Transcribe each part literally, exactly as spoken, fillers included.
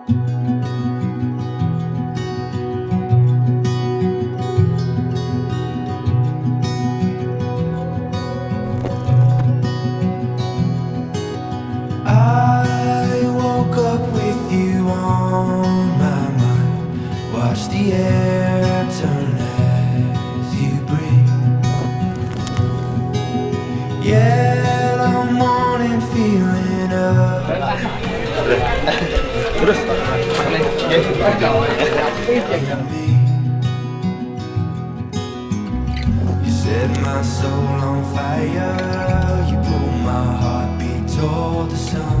I woke up with you on my mind. Watch the air turn as you breathe. Yet I'm morning feeling up. Terus. You set my soul on fire. You pull my heartbeat toward the sun.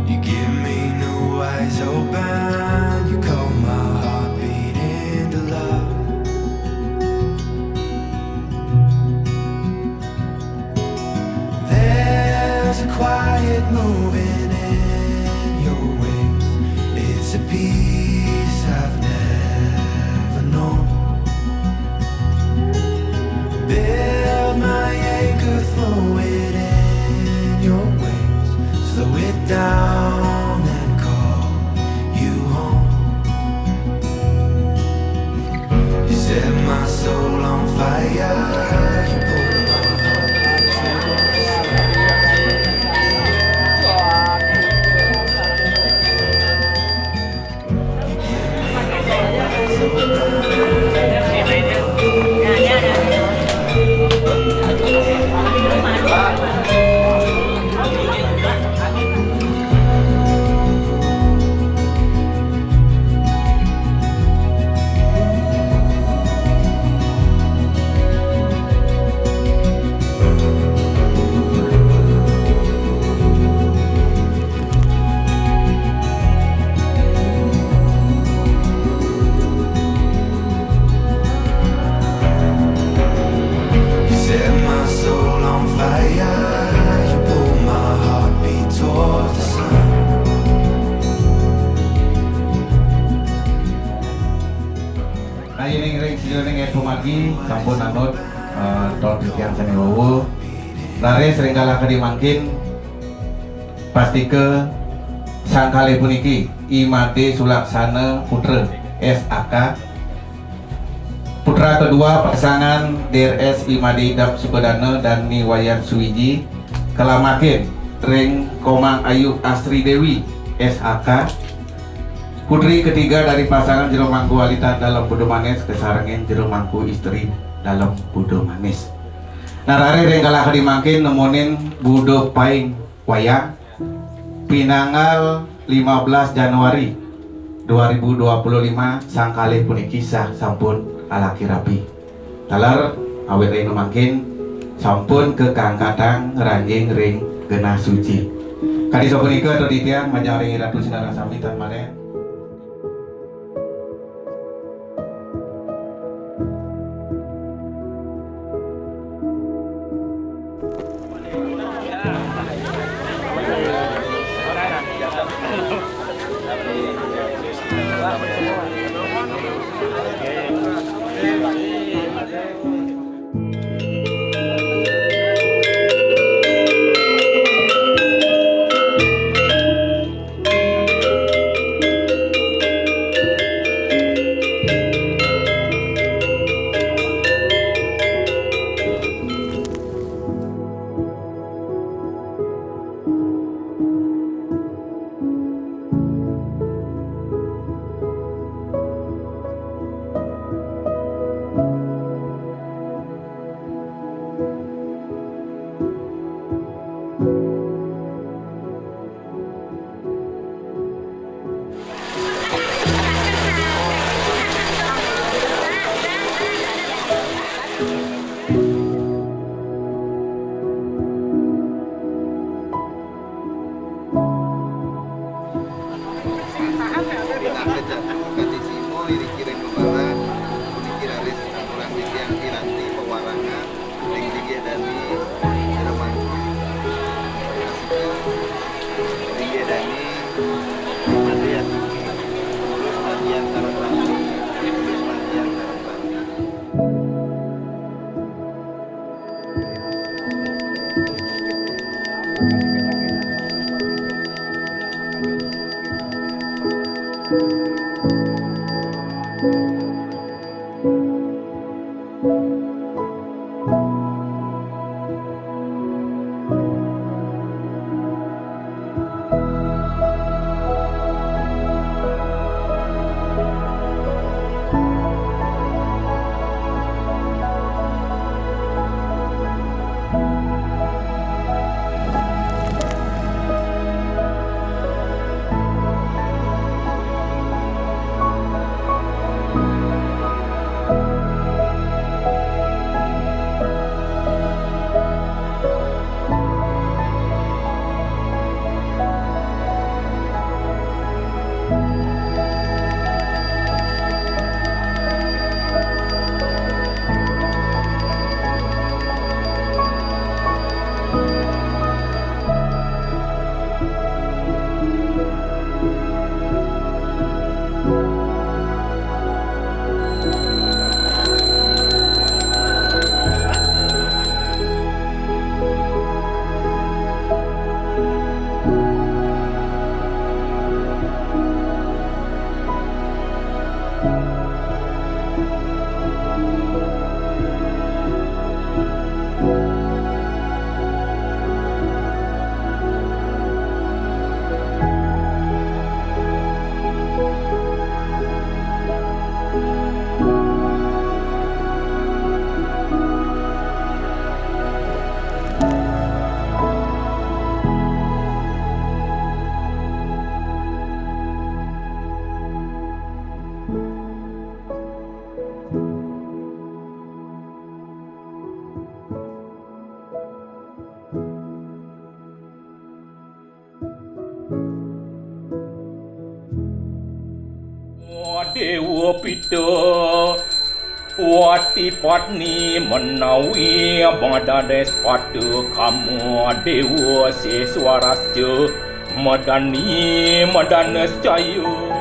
You give me new eyes open. You call my heartbeat into love. There's a quiet moving in your ways. It's a peace I've never known. Build my anchor, throw it in your waves. Slow it down and call you home. You set my soul on fire. You pull my heart back to the sun. You set my soul on fire. You pull my heartbeat towards the sun. Nah, iring-iring sining pamargi sampun anut, eh, ton titiang sane wau. Raris ring galah kadi mangkin, pastika sang kalih puniki I Made Sulaksana Putra, S A K, putra kedua pasangan D R S I Made Idam Sukadana dan Ni Wayan Suwiji, kalamakin ring Komang Ayu Astri Dewi, S A K, putri ketiga dari pasangan Jero Mangku Alita Dalem Buda Manis kasarengin Jero Mangku Istri Dalem Buda Manis. Nah, raris ring galah kadi mangkin nemonin Buda Paing Wayang, pinanggal lima belas Januari dua ribu dua puluh lima, sang kalih puniki sah sampun alaki rabi. Taler, awit ring mangkin sampun kakangkatang ngranjing ring genah suci. Kadi sapunika, titiang majeng ring Ratu sinareng sami tan maren. Pinaka jatuh kadi simo iriki ring kepala, puniki raris aturang titiang piranti pawarangan ring linggih Dewa Pita, Wati Patni menawi Madane Sepata Kama Dewa Seswarasa, Madani Madana Secaya.